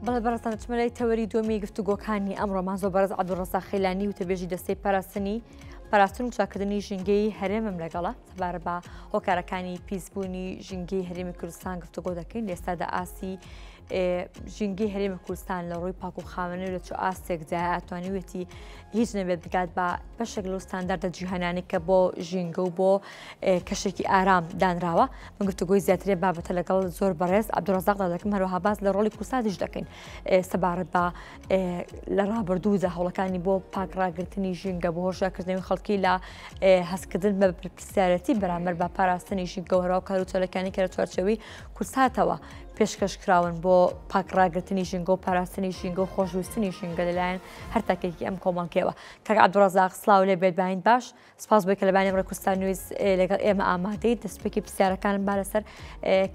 بەڵێ بەڕێزان دەچمە لای تەوەری دووەمی گفتوگۆکانی ئەمڕۆمان زۆر بەڕێز عەبدولڕەزاق خەیلانی وتەبێژی دەستەی پاراستنی پاراستن و چاکردنی ژینگەی هەرێمم لەگەڵە سەبارە بە هۆکارەکانی پیسبوونی ژینگەی هەرێمی کوردستان گفتوگۆ دەکەین لە ئێستادا ئاستی ژینگەی هەرێمی کوردستان لە ڕووی پاک و خاوێنی لە چ ئاستێکدا توانیوێتی هیچ نەبێت بگات بە بەشێک لەو ستانداردە جیهانیانەی کە بۆ ژینگە و بۆ کەشێکی ئارام دانراوە. من گفتوگۆی زیاتری بابەتە لەگەڵ زۆر بەڕێز عەبدولڕەزاقدا دەکەم، هەروەها باس لە ڕۆڵی کوردساتیش دەکەین سەبارەت بە لە ڕابردوودا هەوڵەکانی بۆ پاک ڕاگرتنی ژینگە، بۆ هۆشیارکردنەوەی خەڵکی لە هەستکردن بە بەرپرسیارەتی بەرامبەر بە پاراستنی ژینگە و هەروەها کار و چالاکیانی کە لە چوارچێوەی کوردساتەوە پێشکەش کراون بۆ پاک ڕاگرتنی ژینگە و پاراستنی ژینگە و خۆشویستنی ژینگە لەلایەن هەر تاکێکی ئەم کۆمەڵگەیەوە. کاک عەبدولڕەزاق سڵاو لێ بێت باین باش سپاس بۆی کە لە بانی ئەمڕۆی کوردستان نیوز لەگەڵ ئێمە ئامادەیت. دەستپێکی پرسیارەکانم با لەسەر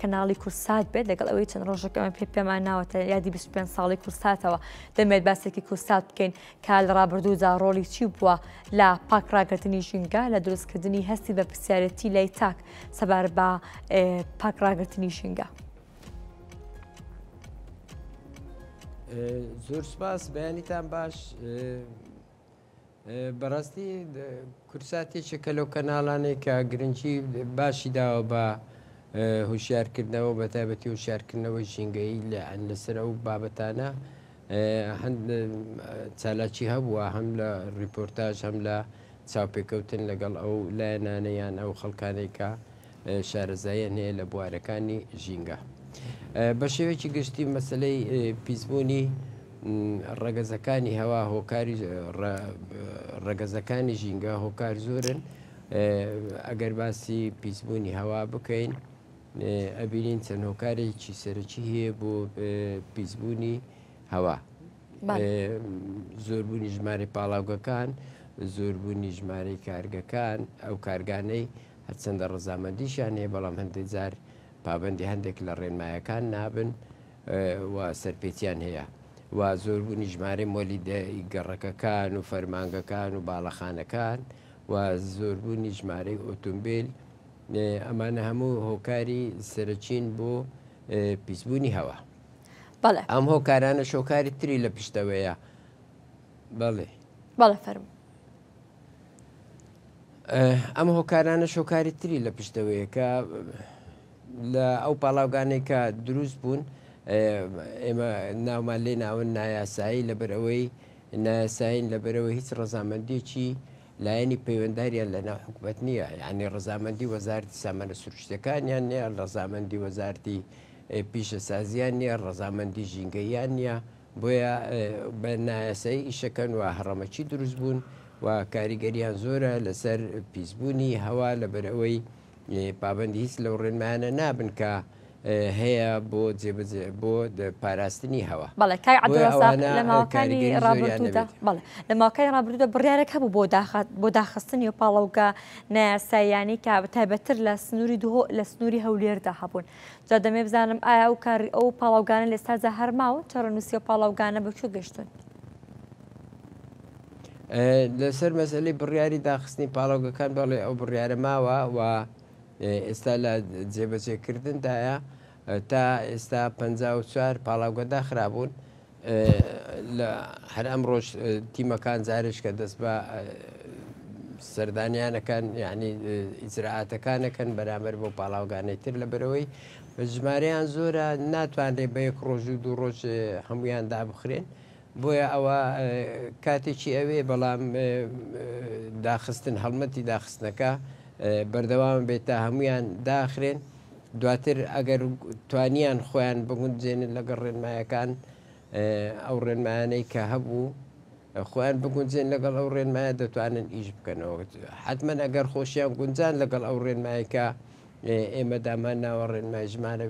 کەناڵی کوردسات بێت لەگەڵ ئەوەی چەند ڕۆژێک ئەمە پێ پێمان ناوەتە یادی 25 ساڵی کوردساتەوە دەمێت باسێکی کوردسات بکەین کە لە ڕابردوودا ڕۆڵی چی بووە لە پاک ڕاگرتنی ژینگە لە دروستکردنی هەستی بەرپرسیارێتی لای تاک سەبارەت بە پاک ڕاگرتنی ژینگە. زۆر سپاس بەیانیتان باش بەڕاستی کورسات یەکێکە لەو کەناڵانەی کە گرنگی باشی داوە بە هوشیارکردنەوە بە تایبەتی هوشیارکردنەوەی ژینگەیی لە لەسەر ئەو بابەتانە چالاکی هەبووە هەم لە ڕیپۆرتاژ هەم لە چاوپێکەوتن لەگەڵ ئەو لایەنانە یان ئەو خەڵکانەی کە شارەزاییان هەیە لە بوارەکانی ژینگە. بە شێوەیەکی گشتی مەسلەی پیسبوونی ڕەگەزەکانی هەوا هۆکاری ڕەگەزەکانی ژینگە هۆکار زۆرن ئەگەر باسی پیسبوونی هەوا بکەین ئەبینین چەند هۆکارێکی سەرەکی هەیە بۆ پیسبوونی هەوا. زۆربوونی ژمارەی پاڵاوگەکان، زۆربوونی ژمارەی کارگەکان، ئەو کارگانەی هەرچەندە ڕەزامەندیشیان هەیە بەڵام هەندێک جار پابەندی هەندێک لە ڕێنمایەکان نابن و سەرپێچیان هەیە و زۆربوونی ژمارەی مۆلیدەی گەڕەکەکان و فەرمانگەکان و باڵەخانەکان و زۆربوونی ژمارەی ئۆتۆمبیل ئەمانە هەموو هۆکاری سەرەکین بۆ پیسبوونی هەوا. بەڵێ. ئەم هۆکارانەش هۆکاری تری لە پشتەوەیە. بەڵێ. بەڵێ فەرموو. ئەم هۆکارانە شۆکاری تری لە پشتەوەیە کە لە ئەو پاڵاوگانەی کە دروست بوون ئێمە ناومان لێ ناون نایاسایی لەبەرئەوەی نایاسایین لەبەرەوە هیچ ڕەزامەندیەکی لایەنی پەیوەنداریان لە ناو حکومەت نییە یعنی ڕەزامەندی وەزارتی سامانە سروشتەکانیان نییە ڕەزامەندی وەزارتی پیشەسازیان نییە ڕەزامەندی ژینگەیان نییە بۆیە بە نایاسایی ئیشەکەن و هەڕەمەکی دروست بوون و کاریگەریان زۆرە لەسەر پیسبوونی هەوا لەبەرئەوەی پابەندی هیچ لەو ڕێنمایانە نابن کە هەیە بۆ جێبەجێ بۆ پاراستنی هەوا. بەڵێ کاک عەبدولڕەزاق لە ماوەکانی ڕابردوودا بەڵێ لە ماوەکانی ڕابردوودا بڕیارێک هەبوو بۆ داخات بۆ داخستنی و پاڵەوگە نایاساییانەی کە تایبەتتر لە سنووری دهۆ لە سنووری هەولێردا هەبوون جا دەمێ بزانم ئایا ئەو کار ئەو پاڵاوگانە لە ئێستادا هەر ماون چارەنووسی ئەو پاڵاوگانە بە کوێ گەشتوون؟ لەسەر مەسەلەی بڕیاری داخستنی پاڵاوگەکان بەڵێ ئەو بڕیارە ماوە و ئێستا لە جێبەجێکردندایە تا ئێستا 54 پاڵاوگە داخرابوون لە هەر ئەمڕۆش تیمەکان جارێش کە دەست بە سەردانیانەکان یعنی ئیجرائاتەکانەکەن بەرامبەر بۆ پاڵاوگانەی تر لە بەرەوەی ژمارەیان زۆرە ناتوانرێت بە یەک ڕۆژ و دوو ڕۆژ هەمویان دابخرێن بۆیە ئەوە کاتێکی ئەوێ بەڵام داخستن هەڵمەتی داخستنەکە بەردەوام بێت تا هەمویان داخرێن دواتر ئەگەر توانیان خۆیان بگونجێنن لەگەڵ ڕێنمایەکان ئەو ڕێنمایانەی کە هەبوو خۆیان بگونجێن لەگەڵ ئەو ڕێنمایە دەتوانن ئیش بکەنەوە حتمما ئەگەر خۆشیان گونجان لەگەڵ ئەو ڕێنمایەکە ئێمە دامان ناوە ڕێنمای ژمارە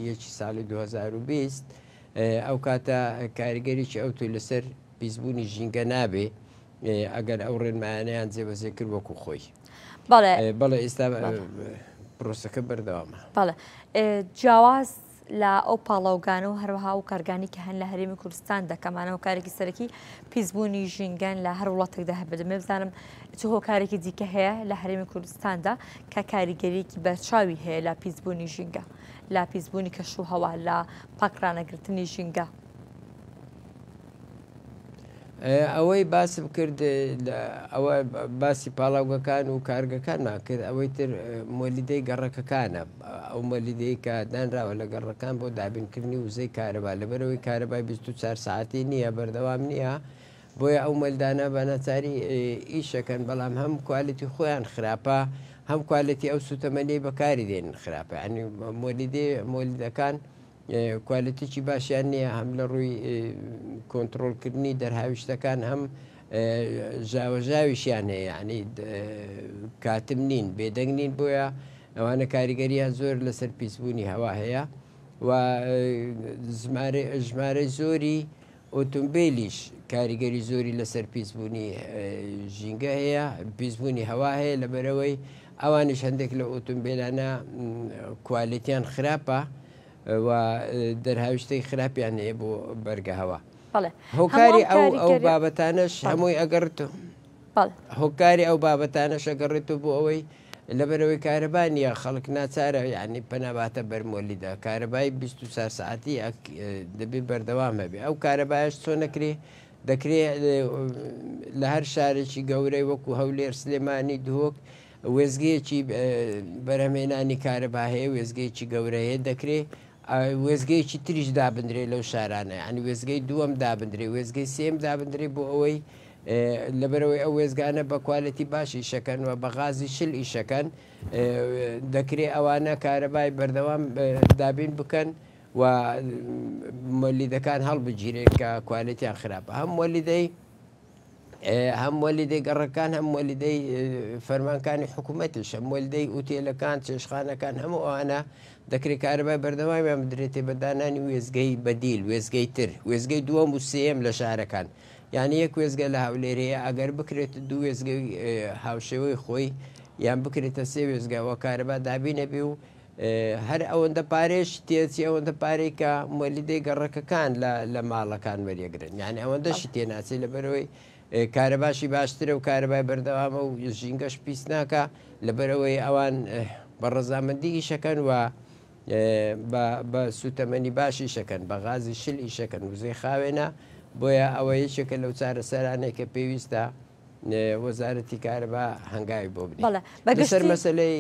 یەکی ساڵی 2020 ئەو کاتە کاریگەریی ئەوتۆی لەسەر پیسبوونی ژینگە نابێ ئەگەر ئەو ڕێنمایانەیان جێبەجێ کرد وەکو خۆی. بەڵێ بەڵێ ئێستا پرۆسەکە بەردەوامە. بەڵێ جیاواز لە ئەو پاڵاوگانە و هەروەها ئەو کارگانی کە هەن لە هەرێمی کوردستان دەکەمانە هۆکارێکی سەرەکی پیسبوونی ژینگەن لە هەر وڵاتێکدا هەبێت دەمێ بزانم چ هۆکارێکی دیکە هەیە لە هەرێمی کوردستاندا کە کاریگەریەکی بەرچاوی هەیە لە پیسبوونی ژینگە لە پیسبوونی کەش و هەوا لە پاکڕانەگرتنی ژینگە. ئەوەی باسم کرد ئەوە باسی پاڵاوگەکان و کارگەکانمان کرد، ئەوەی تر مۆلیدەی گەڕەکەکانە، ئەو مۆلیدەی کە دانراوە لە گەڕەکان بۆ دابینکردنی وزەی کارەبا، لەبەرئەوەی کارەبای 24 سەعاتی نییە، بەردەوام نییە، بۆیە ئەو مۆلدانە بە ناچاری ئیشەکەن، بەڵام هەم کوالێتی خۆیان خراپە، هەم کوالێتی ئەو سوتەمەنیەی بەکاری دێنن خراپە، یانی مۆلیدەی مۆلیدەکان کوالێتیی باشیان نییە هەم لە ڕووی کۆنتترۆلکردنی دەرهاویشتەکان هەم ژاوەژاویشیان هەیە یعنی کاتم نین بێدەنگ نین بۆیە ئەوانە کاریگەریان زۆر لەسەر پیسبوونی هەوا هەیە و ژمارەی زۆری ئۆتۆمبیلیش کاریگەری زۆری لەسەر پیسبوونی ژینگە هەیە پیسبوونی هەوا هەیە لەبەرەوەی ئەوانیش هەندێک لە ئۆتۆمبیلانە کوالێتیان خراپە و دەرهاویشتەی خراپیان هەیە بۆ بەرگە هەوا. هۆکاری ئەو ئەو بابەتانەش هەمووی ئەگەڕێتەوە هۆکاری ئەو بابەتانەش ئەگەڕێتەوە بۆ ئەوەی لەبەرەوەی کارەبا نییە خەڵک ناچارە یعنی پەناباتە بەرمۆلیدا کارەبای 24 ساعتی دەبێ بەردەوام هەبێ ئەو کارەبایش چۆن نەکرێ دەکرێ لە هەر شارێکی گەورەی وەکو هەولێر سلێمانی دهۆک وێستگەیەکی بەرهەمهێنانی کارەبا هەیە، وێستگەیەکی گەورە هەیە، دەکرێ وێستگەیەکی تریش دابندرێ لەو شارانە، یعنی وێستگەی دووەم دابندرێ، وێستگەی سێم دابندرێ بۆ ئەوەی لەبەرەوەی ئەو وێستگانە بە کوالێتی باش ئیشەکەن و بە غازی شل ئیشەکەن، دەکرێ ئەوانە کارەبای بەردەوام دابین بکەن و مۆلیدەکان هەڵبگیرێن کە کوالێتیان خراپە. هەم مۆلیدەی هەم مۆلیدەی گەڕەکان هەم مۆلیدەی فەرمانکانی حکوومەتیش هەم مۆلیدەی ئوتێلەکان چێشخانەکان هەموو ئەوانە دەکرێت کارەبای بەردەوامیان بدرێتێ بە دانانی وێزگەی بەدیل وێزگەی تر وێزگەی دووەم و سێیەم لە شارەکان یعنی یەک وێزگە لە هەولێر هەیە ئەگەر بکرێت دوو وێزگەی هاوشێوەی خۆی یان بکرێتە سێ وێزگەوە کارەبا دابینە بێ و هەر ئەوەندە پارەیەشی تێچی ئەوەندە پارەی کە مۆلیدەی گەڕەکەکان لە ماڵەکان وەریەگرن یعنی ئەوەندەشی تێناچێت لەبەرەوەی کارەباشی باشترە و کارەبای بەردەوامە و ژینگەش پیس ناکە لەبەرەوەی ئەوان بە ڕەزامەندی ئیشەکەن و بە سوتەمەنی باش ئیشەکەن بە غازی شل ئیشەکەن وزەی خاوێنە بۆیە ئەوە یەکێکە لەو چارەسەرانێک کە پێویستە وەزارەتی کارەبا هەنگاوی بۆ بنێ. بەڵێ بە لەسەر گشتی مەسەلەی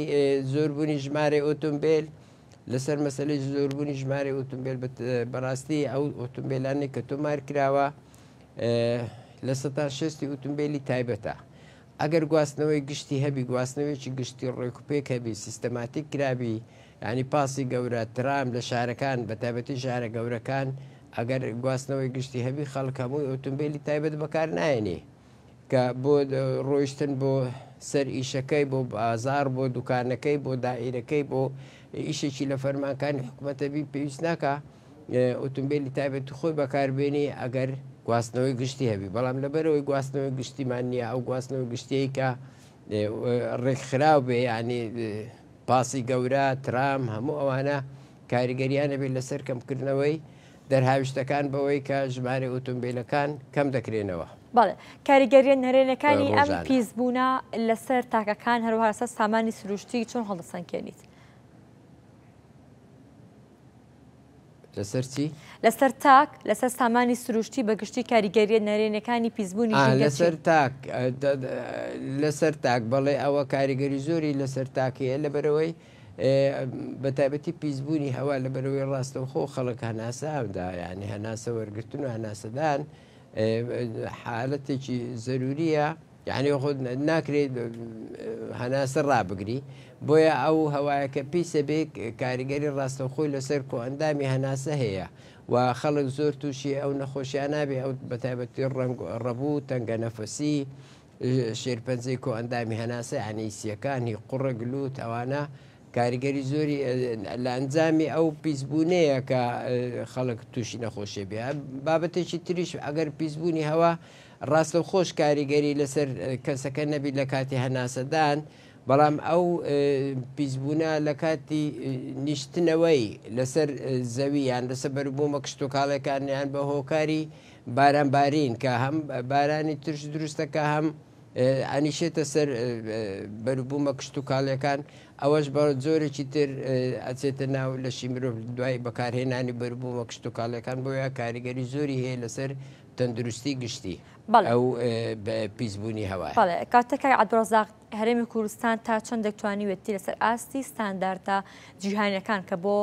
زۆربوونی ژمارەی ئۆتۆمبێل لەسەر مەسەلەی زۆربوونی ژمارەی ئۆتۆمبێل بەڕاستی ئەو ئۆتۆمبێلانەی کە تۆمار کراوە لە سەتا شێستی ئۆتۆمبێلی تایبەتە ئەگەر گواستنەوەی گشتی هەبی گواستنەوەیەکی گشتی ڕێکوپێک هەبی سیستەماتیک کرابی یعنی پاسی گەورە ترام لە شارەکان بە تایبەتی شارە گەورەکان ئەگەر گواستنەوەی گشتی هەبی خەڵک هەمووی ئۆتۆمبێلی تایبەت بەکار نایەنێ کە بۆ ڕۆیشتن بۆ سەر ئیشەکەی بۆ بازاڕ بۆ دوکانەکەی بۆ دائیرەکەی بۆ ئیشێکی لە فەرمانکانی حکوومەتە بی پێویست ناکە ئۆتۆمبیلی تایبەتی خۆی بەکاربێنی ئەگەر گواستنەوەی گشتی هەبی بەڵام لەبەرەوەی گواستنەوەی گشتیمان نییە ئەو گواستنەوەی گشتیەی کە ڕێکخراو بێ ینی پاسی گەورە ترام هەموو ئەوانە کاریگەریان هەبێت لەسەر کەمکردنەوەی دەرهاویشتەکان بەوەی کە ژمارەی ئۆتۆمبیلەکان کەم دەکرێنەوە. بەڵێ، کاریگەرییە نەرێنەکانی ئەم ڕۆژانە. پیسبوونە لەسەر تاکەکان هەروەها لەسەر سامانی سروشتی چۆن هەڵدەسەنگێنیت؟ لەسەر چی؟ لەسەر تاک، لەسەر سامانی سروشتی بە گشتی کاریگەرییە نەرێنیەکانی پیسبوونی ژینگە لەسەر چین؟ تاک، لەسەر تاک، بەڵێ ئەوە کاریگەری زۆری لەسەر تاک هەیە لەبەرئەوەی بە تایبەتی پیسبوونی هەوا لەبەرئەوەی ڕاستەوخۆ خەڵک هەناسە ئەدا یعنی هەناسە وەرگرتن و هەناسەدان حالەتێکی زەروریە یعنی خۆ ناکرێت هەناسە ڕابگری بۆیە ئەو هەوایە کە پیسە بێ کاریگەری ڕاستەوخۆی لەسەر کۆئەندامی هەناسە هەیە و خەڵک زۆر تووشی ئەو نەخۆشیان نابێ ئەو بەتایبەتی ڕەنگ ڕەبوو تەنگە نەفەسی شێرپەنجەی کۆئەندامی هەناسە یانی سیەکان هی قوڕگ لوت ئەوانە کاریگەری زۆری لە ئەنجامی ئەو پیسبوونەیە کە خەڵک تووشی نەخۆشیە بێ بابەتێکی تریش ئەگەر پیسبوونی هەوا ڕاستە خۆش کاریگەری لەسەر کەسەکە نەبی لە کاتی هەناسەدان بەڵام ئەو پیسبوونە لە کاتی نیشتنەوەی لەسەر زەوی یان لەسەر بەروبوومە کشتتوکاڵەکان یان بە هۆکاری باران بارین کە هەم بارانی ترش دروستەکە هەم. ئەنیشێتە سەر بەروبوومە کشتوکاڵیەکان، ئەوەش بە جۆرێکی تر ئەچێتە ناو لەشی مرۆڤ دوای بەکارهێنانی بەروبوومە کشتوکاڵیەکان، بۆیە کاریگەری زۆری هەیە لەسەر تەندروستی گشتی ئەو پیسبوونی هەوایە. بەڵێ کاتێک کاک عەبدولڕەزاق هەرێمی کوردستان تا چەندێک توانیوێتی لەسەر ئاستی ستانداردە جیهانیەکان کە بۆ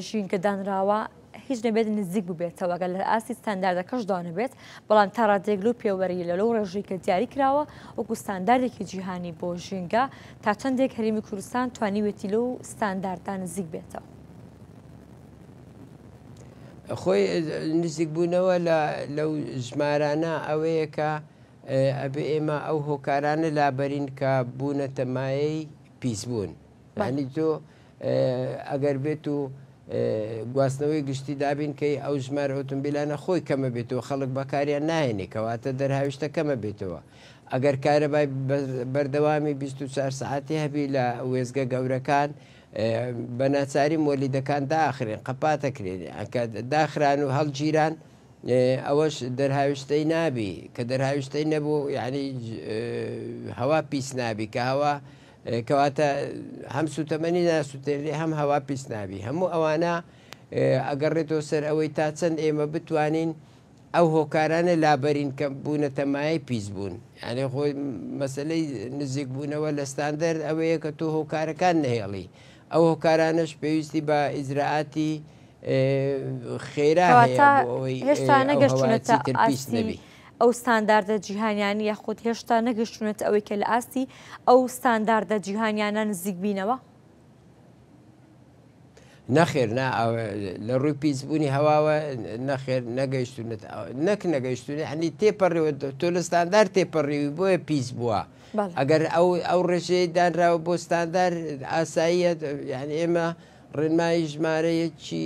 ژینگە دانراوە هیچ نەبێت نزیک ببێتەوە گەر لە ئاستی ستانداردەکەشدا نەبێت بەڵام تا ڕادەیەک لەو پێوەری لە لەو ڕێژەی کە دیاری کراوە وەکو ستانداردێکی جیهانی بۆ ژینگە تا چەندێک هەرێمی کوردستان توانیوێتی لەو ستانداردە نزیک بێتەوە؟ خۆی نزیکبوونەوە لە لەو ژمارانە ئەوەیە کە ئەبێ ئێمە ئەو هۆکارانە لابەرین کە بوونەتە مایەی پیسبوون. یانی تۆ ئەگەر بێت و گواستنەوەی گشتی دابین کەی ئەو ژمارە ئۆتۆمبیلانە خۆی کەمە بێتەوە خەڵک بەکاریان ناهێنێ کەواتە دەرهاویشتە کەمە بێتەوە ئەگەر کارەبای بەردەوامی 24 سەعاتی هەبی لە وێزگە گەورەکان بە ناچاری مۆلیدەکان داخرێن قەپاتەکرێن ئەکە داخران و هەڵگیران ئەوەش دەرهاویشتەی نابی کە دەرهاویشتەی نەبوو یعنی هەوا پیس نابی کە هەوا کەواتە هەم سوتەمەنی ناسوتێنرێ هەم هەوا پیس نابی هەموو ئەوانە ئەگەڕێتەوە سەر ئەوەی تا چەند ئێمە بتوانین ئەو هۆکارانە لابەرین کە بوونەتە مایەی پیس بوون یانێ خۆی مەسلەی نزیک بوونەوە لە ستاندەر ئەوەیە کە تۆ هۆکارەکان نەهێڵی ئەو هۆکارانەش پێویستی بە ئیجرائاتی خێرا هەیە بۆ ئەوەی هێشتا ئەو هەوایە نەگەشتونەتە چیتر پیس ئاستی نەبی. ئەو ستانداردە جیهانیانە یاخود هێشتا نەگەشتونەتە ئەوەی کە لە ئاستی ئەو ستانداردە جیهانیانە نزیک بینەوە؟ نەخێر نا لە ڕووی پیسبوونی هەواوە نەخێر نەگەیشتونەت نەک نەگەیشتون ینی تێپەڕیوە تۆ لە ستاندار تێپەڕیوی بۆیە پیس بووە ئەگەر ئەو ئەو ڕێژەیە دانراوە بۆ ستاندار ئاساییە یعنی ئێمە ڕێنمایی ژمارە یەکی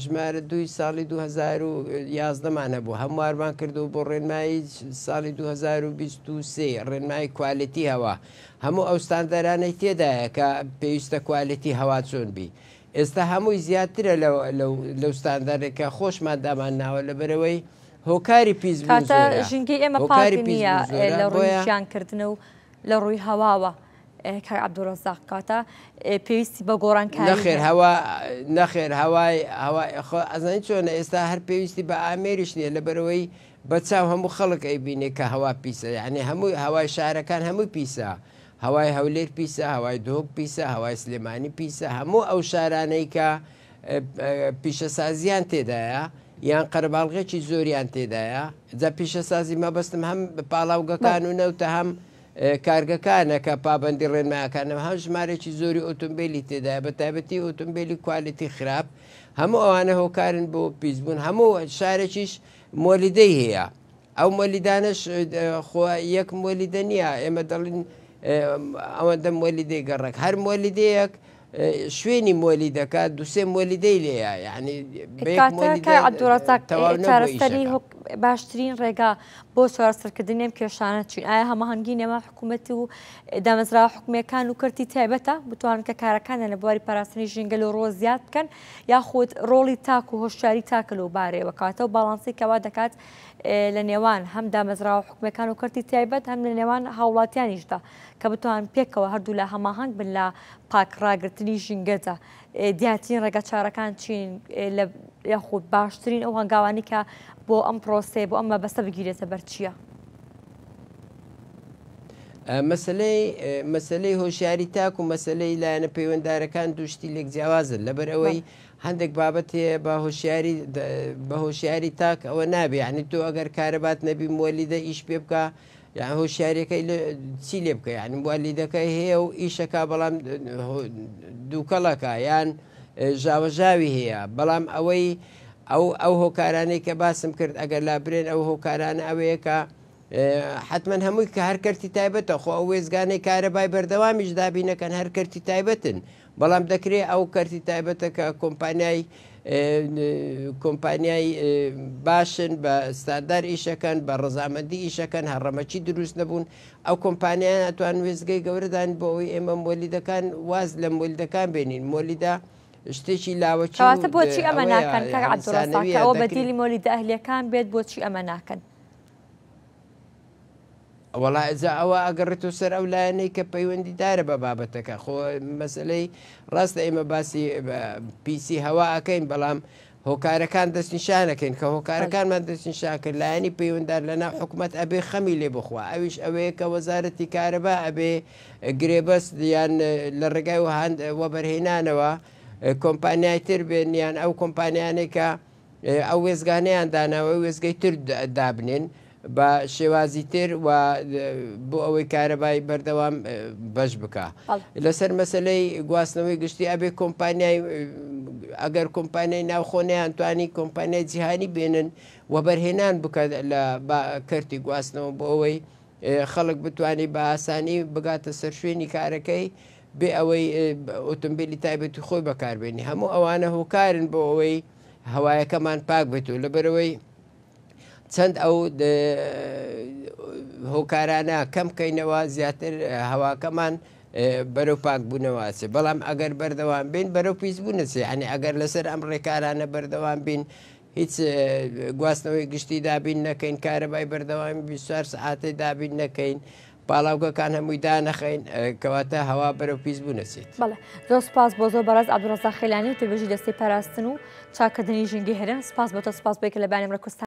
ژمارە دووی ساڵی 2011 مان هەبوو هەموارمان کردو بۆ ڕێنمایی ساڵی 2023 ڕێنمایی quality هەوا هەموو ئەو ستاندەرانەی تێدایە کە پێویستە quality هەوا چۆن بی ئێستا هەمووی زیاترە لەو ستاندەرێک کە خۆشمان دامان ناوە لەبەرەوەی هۆکاری پیس بوون کاتە زۆرە ژینگەی ئێمە پاک هۆکاری پیس نییە بوون زۆرە لە ڕووی بۆیە ژیانکردن و لە ڕووی هەواوە کاک عەبدولڕەزاق کاتە پێویستی بە گۆڕانکاری نەخێر هەیە. هەوا نەخێر هەوای هەوای خۆ ئەزانی چۆنە ئێستا هەر پێویستی بە ئامێریش نییە لەبەرەوەی بە چاو هەموو خەڵک ئەیبینێ کە هەوا پیسە یعنی هەموو هەوای شارەکان هەمووی پیسە هەوای هەولێر پیسە هەوای دهۆک پیسە هەوای سلێمانی پیسە هەموو ئەو شارانەی کە پیشەسازیان تێدایە یان قەرەباڵغێکی زۆریان تێدایە جا پیشەسازی مەبەستم هەم پاڵاوگەکان و نەوتە هەم کارگەکانە کە پابەندی ڕێنمایەکانە هەم ژمارێکی زۆری ئۆتۆمبیلی تێدایە بە تایبەتی ئۆتۆمبیلی quality خراپ هەموو ئەوانە هۆکارن بۆ پیسبوون هەموو شارێکیش مۆلیدەی هەیە ئەو مۆلیدانەش خۆ یەک مۆلیدە نییە ئێمە دەڵین ئەوەندە مۆلیدەی گەڕەک هەر مۆلیدەیەک شوێنی مۆلیدەکە دوسێ مۆلیدەی لێیە یعنی چارەسەری باشترین ڕێگا بۆ چارەسەرکردنی ئەم کێشانە چین ئایا هەماهەنگی نێوان حکوومەت و دامەزراوە حکومیەکان و کەرتی تایبەتە بتوانن کە کارەکانیان لە بواری پاراستنی ژینگە لەو ڕووە زیاد بکەن یاخود ڕۆڵی تاک و هۆشیاری تاکە لەو بارەیەوە کاتە و باڵانسی کەوا دەکات لە نێوان هەم دامەزراوە حکومیەکان و کەرتی تایبەت هەم لە نێوان هاوڵاتیانیشدا کە بتوان پێکەوە هەردوو لە هەماهەنگ بن لە پاک ڕاگرتنی ژینگەدا دیارترین ڕێگا چارەکان چین لە یاخود باشترین ئەو هەنگاوانی کە بۆ ئەم پرۆسەیە بۆ ئەم مەبەستە بگیرێتە بەر چییە؟ مەسلەی مەسلەی هۆشیاری تاک و مەسلەی لایەنە پەیوەندارەکان دوو شتی لێک جیاوازن لەبەر ئەوەی هەندێک بابەت هەیە بە هۆشیاری بە هۆشیاری تاک ئەوە نابێ یعنی تۆ ئەگەر کارەبات نەبی مۆلیدە ئیش پێ بکە یان هۆشیاریەکەی چی لێ بکە یعنی مۆلیدەکەی هەیە و ئیشەکە بەڵام دووکەڵەکە یان ژاوەژاوی هەیە بەڵام ئەوەی ئەو ئەو هۆکارانەی کە باسم کرد ئەگەر لابرێن ئەو هۆکارانە ئەوەیە کە حتمما هەمووی کە هەر کەرتی تایبەتە خۆ ئەو وێزگانەی کارەبای بەردەوامیش دابینەکەن هەر کەرتی تایبەتن بەڵام دەکرێ ئەو کەرتی تایبەتە کە کۆمپانیای کۆمپانیای باشن بە ستاندار ئیشەکەن بە ڕەزامەندی ئیشەکەن هەڕەمەکی دروست نەبوون ئەو کۆمپانیایان ئەتوان وێستگەی گەورەدان بۆ ئەوەی ئێمە مۆلیدەکان واز لە مۆلیدەکان بێنین مۆلیدە شتێکی لاوەکی کەواتە بۆچی ئەمە ناکەن کاک عەبدولڕەزاق کە ئەوە بەدیلی مۆلیدە ئەهلیەکان بێت بۆچی ئەمە ناکەن؟ وەڵا ئەجا ئەوە ئەگەڕێتەوە سەر ئەو لایەنەی کە پەیوەندیدارە بە بابەتەکە خۆ مەسلەی ڕاستە ئێمە باسی پیسی هەوا ئەکەین بەڵام هۆکارەکان دەستنیشانەکەین کە هۆکارەکانمان دەستنیشان کرد لایەنی پەیوەندار لەناو حکومەت ئەبێ خەمی لێ بخوا ئەویش ئەوەیە کە وەزارەتی کارەبا ئەبێ گرێبەست یان لە ڕێگای وەبەرهێنانەوە کۆمپانیای تر بێن یان ئەو کۆمپانیانەی کە ئەو وێستگانەیان داناوە وێستگەی تر دابنێن بە شێوازی تر و بۆ ئەوەی کارەبای بەردەوام بەش بکە لەسەر مەسلەی گواستنەوەی گشتی ئەبێ کۆمپانیای ئەگەر کۆمپانیای ناوخۆ نەیانتوانی کۆمپانیای جیهانی بێنن وەبەرهێنان بکە لە کەرتی گواستنەوە بۆ ئەوەی خەڵک بتوانێت بە ئاسانی بگاتە سەر شوێنی کارەکەی بێ ئەوەی ئۆتۆمبیلی تایبەتی خۆی بەکاربێنی هەموو ئەوانە هۆکارن بۆ ئەوەی هەوایەکەمان پاک بێت و لەبەرەوەی چەند ئەو هۆکارانە کەم کەینەوە زیاتر هەواکەمان بەرەو پاکبوونەوە ئەچێ بەڵام ئەگەر بەردەوام بین بەرەو پیسبوون ئەچێ یعنی ئەگەر لەسەر ئەم ڕێکارانە بەردەوام بین هیچ گواستنەوەی گشتی دابین نەکەین کارەبای بەردەوامی 24 سەعاتەی دابین نەکەین پاڵاوگەکان هەمووی دانەخەین کەواتە هەوا بەرەو پیس بوون ئەچێت. بەڵێ زۆر سپاس بۆ زۆر بەڕێز عەبدولڕەزاق خەیلانی وتەبێژی دەستەی پاراستن و چاککردنی ژینگەی هەرێم سپاس بۆ تۆ سپاس بۆ یەکە لە بەیانی ئەمڕۆ کوردستان.